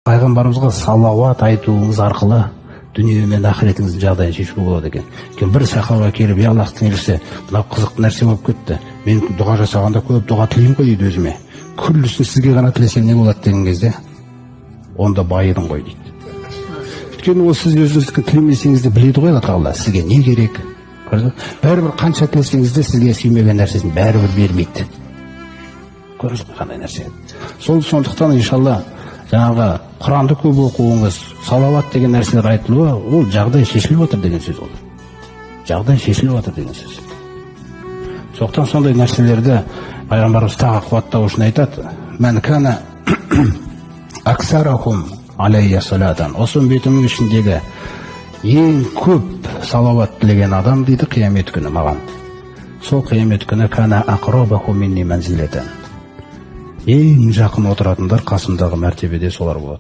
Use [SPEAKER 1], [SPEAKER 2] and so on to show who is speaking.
[SPEAKER 1] Пайғамбарымызға салауат айтуыңыз арқылы дүние мен ақыретіңіздің жағдайын шешуге болады екен. Өйткені бір сахаба келіп: «Е, Аллахтың елшісі, мынау қызықты нәрсе болып кетті, мен дұға жасағанда көп дұға тілеймін ғой», – дейді. «Өзіме күллісін сізге ғана тілесем, не болады?» – деген кезде: «Онда байыдың ғой», – дейді. Өйткені ол сіз өзіңіздікі тілемесеңіз де біледі ғой Алла Тағала сізге не керек. Көрдіңіз бе? Бәрібір қанша тілесеңіз де, сізге сүймеген нәрсесін бәрібір бермейді. Көрдіңіз бе, қандай нәрсе сол? Сондықтан, иншалла, жаңағы Құранды көп оқуыңыз, салауат деген нәрселер айтылуы, ол жағдай шешіліп жатыр деген сөз, ол жағдай шешіліп жатыр деген сөз. Сондықтан сондай нәрселерді пайғамбарымыз тағы қуаттау үшін айтады: «Мән кана аксарахум алейя салатан», осы үмбетімнің ішіндегі ең көп салауат тілеген адам, дейді, қиямет күні маған, сол қиямет күні кана ақрабаху минни манзилатан, ең жақын отыратындар қасымдағы мәртебеде солар болады.